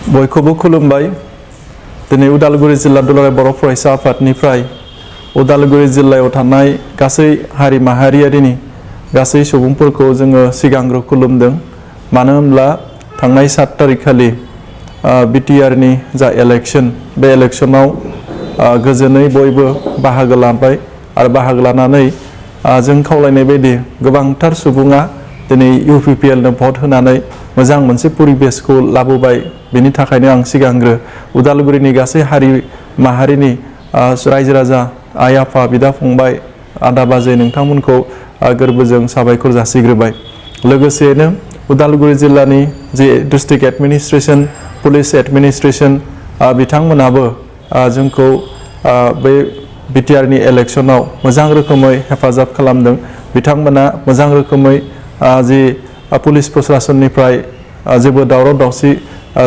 बयखौबो खुलुमबाय। दिनै उदालगुरि जिल्ला दुलाराय बर' फरायसा आफादनिफ्राय उदालगुरि जिल्लायाव थानाय गासै हारि माहारियारिनि गासै सुबुंफोरखौ जोङो सिगांग्रो खुलुमदों। मानो होनब्ला थांनाय 7 तारिख खालि बिटिआरनि जा इलेक्शन बे इलेक्शनाव गोजोनै बयबो बाहागो लाबाय आरो बाहागो लानानै जों खावलायनाय बायदि गोबांथार सुबुङा दिनै इउपिपिएलनो भट होनानै मोजां मोनसे परिबेसखौ लाबोबाय। बेनि थाखायनो आं सिगांग्रो उदालगुरिनि गासै हारि माहारिनि रायजो राजा आइ आफा बिदा फंबाय आदा बाजै नोंथांमोनखौ गोरबोजों साबायखर जासिग्रोबाय। लोगोसेनो उदालगुरि जिल्लानि जे डिस्ट्रिक्ट एडमिनिस्ट्रेशन पुलिस एडमिनिस्ट्रेशन बिथांमोनाबो जोंखौ बे बिटिआरनि इलेक्शनाव मोजां रोखोमै हेफाजाब खालामदों। बिथांमोना मोजां रोखोमै जि पुलिस प्रशासननिफ्राय जेबो दावराव दावसि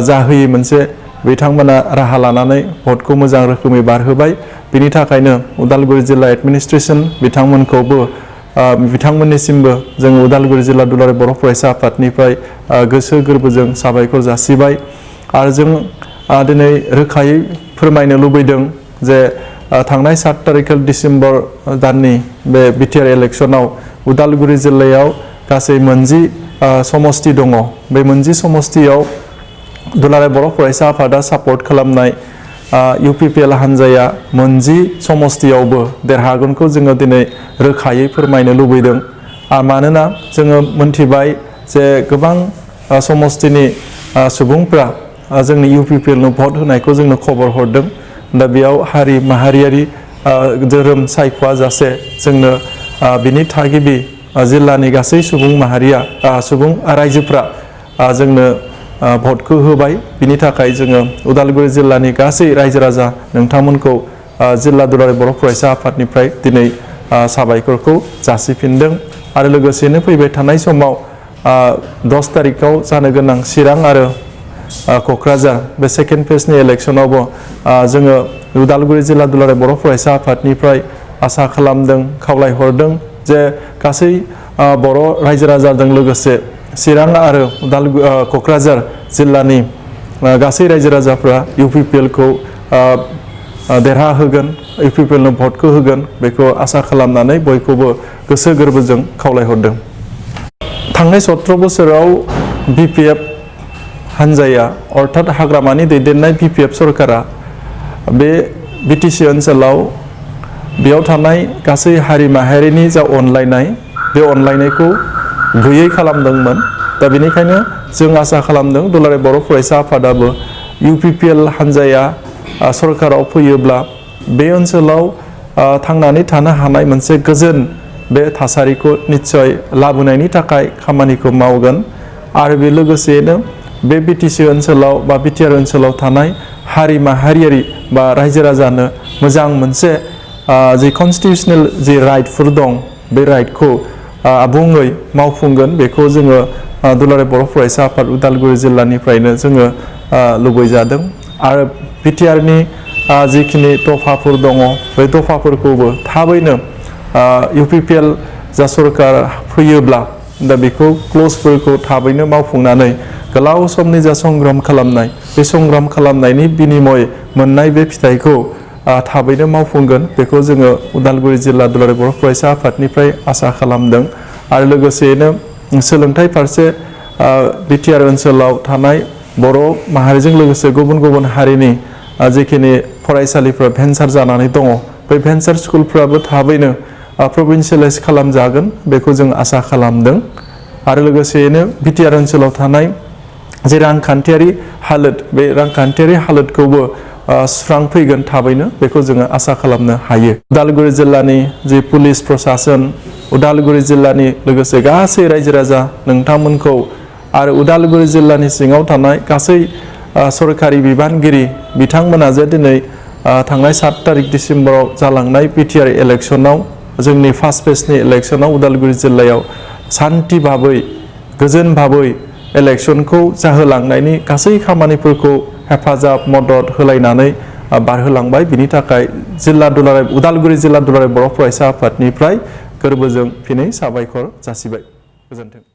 जाहोयै मोनसे बिथांमोना राहा लानानै भटखौ मोजां रोखोमै बारहोबाय। बिनि थाखायनो उदालगुरि जिल्ला एडमिनिस्ट्रेशन बिथांमोनखौबो बिथांमोननिसिमबो जों उदालगुरि जिल्ला दुलाराय बर' फरायसा आफादनिफ्राय गोसो गोरबोजों साबायखर जासिबाय। आरो जों दिनै रोखायै फोरमायनो लुबैदों जे थांनाय 7 तारिख डिसेम्बर दाननि बे बिटिआर इलेक्शनाव उदालगुरि जिल्लायाव गासै 40 समस्ति दङ। बे 40 समस्तियाव दुलाराय बर' फरायसा आफादा सापर्ट खालामनाय इउपिपिएल हान्जाया 40 समस्तियावबो देरहागोनखौ जोङो दिनै रोखायै फोरमायनो लुबैदों। मानोना जोङो मोनथिबाय जे गोबां समस्तिनि सुबुंफ्रा जोंनि इउपिपिएलनो भट होनायखौ जोंनो खबर हरदों। दा बेयाव हारि माहारियारि धोरोम सायख'आ जासे जोंनो बिनि थागिबि जिल्लानि गासै सुबुं माहारिया सुबुं रायजोफ्रा जोंनो भटखौ होबाय। बिनि थाखाय जोङो उदालगुरि जिल्लानि गासै रायजो राजा नोंथांमोनखौ जिल्ला दुलाराय बर' फरायसा आफादनिफ्राय दिनै साबायखरखौ जासिफिनदों। आरो लोगोसेनो फैबाय थानाय समाव 10 तारिखआव जानो गोनां चिरां आरो क'क्राझार बे सेकेन्ड फेजनि इलेक्शनावबो जोङो उदालगुरि जिल्ला दुलाराय बर' फरायसा आफादनिफ्राय आसा खालामदों खावलायहरदों जे गासै बर' रायजो राजाजों लोगोसे चिरां आरो क'क्राझार जिल्लानि गासै रायजो राजाफ्रा इउपिपिएलखौ देरहाहोगोन, इउपिपिएलनो भटखौ होगोन बेखौ आसा खालामनानै बयखौबो गोसो गोरबोजों खावलायहरदों। थांनाय 17 बोसोराव बिपिएफ हान्जाया अर्थात हाग्रामानि दैदेननाय बिपिएफ सरकारा बे बिटिसि ओनसोलाव बेयाव थानाय गासै हारि माहारिनि जा अनलायनाय बे अनलायनायखौ गैयै खालामदोंमोन। दा बेनिखायनो जों आसा खालामदों दुलाराय बर' फरायसा आफादाबो इउपिपिएल हान्जाया सरकाराव फैयोब्ला बे ओनसोलाव थांनानै थानो हानाय मोनसे गोजोन बे थासारिखौ निस्सय लाबोनायनि थाखाय खामानिखौ मावगोन। आरो बे लोगोसेनो बे बिटिसि ओनसोलाव बा बिटिआर ओनसोलाव थानाय हारि माहारियारि बा रायजो राजानो मोजां मोनसे जि कनस्टिटिउसनेल जि राइटफोर दं बे राइटखौ आबुङै मावफुंगोन बेखौ जोङो दुलाराय बर' फरायसा आफाद उदालगुरि जिल्लानिफ्रायनो जोङो लुबैजादों। आरो बिटिआरनि जिखिनि दफाफोर दङ बे दफाफोरखौबो थाबैनो इउपिपिएल जा सरकार फैयोब्ला दा बेखौ क्लजफोरखौ थाबैनो मावफुंनानै गोलाव समनि जा संग्राम खालामनाय बे संग्राम खालामनायनि बिनिमय मोननाय बे फिथाइखौ थाबैनो मावफुंगोन बेखौ जोङो उदालगुरि जिल्ला दुलाराय बर' फरायसा आफादनिफ्राय आसा खालामदों। आरो लोगोसेयैनो सोलोंथाइ फारसे बिटिआर ओनसोलाव थानाय बर' माहारिजों लोगोसे गुबुन गुबुन हारिनि जिखिनि फरायसालिफ्रा भेन्सार जानानै दङ बै भेन्सार स्कुलफ्राबो थाबैनो प्रभिन्सियेलाइज खालामजागोन बेखौ जों आसा खालामदों। आरो लोगोसेयैनो बिटिआर ओनसोलाव थानाय जे रांखान्थियारि हालोद बे रांखान्थियारि हालोदखौबो सुस्रांफैगोन थाबैनो बेखौ जोङो आसा खालामनो हायो। उदालगुरि जिल्लानि जि पुलिस प्रशासन उदालगुरि जिल्लानि लोगोसे गासै रायजो राजा नोंथांमोनखौ आरो उदालगुरि जिल्लानि सिङाव थानाय गासै सरकारि बिबानगिरि बिथांमोना जे दिनै थांनाय 7 तारिख डिसेम्बराव जालांनाय बिटिआर इलेक्शनाव जोंनि फार्स्ट फेजनि इलेक्शनाव उदालगुरि जिल्लायाव सान्थि भाबै गोजोन भाबै इलेक्शनखौ जाहोलांनायनि गासै खामानिफोरखौ हेफाजाब मदद होलायनानै बारहोलांबाय। बिनि थाखाय उदालगुरि जिल्ला दुलाराय बर' फरायसा आफादनिफ्राय गोरबोजों फिनै साबायखर जासिबाय। गोजोन्थों।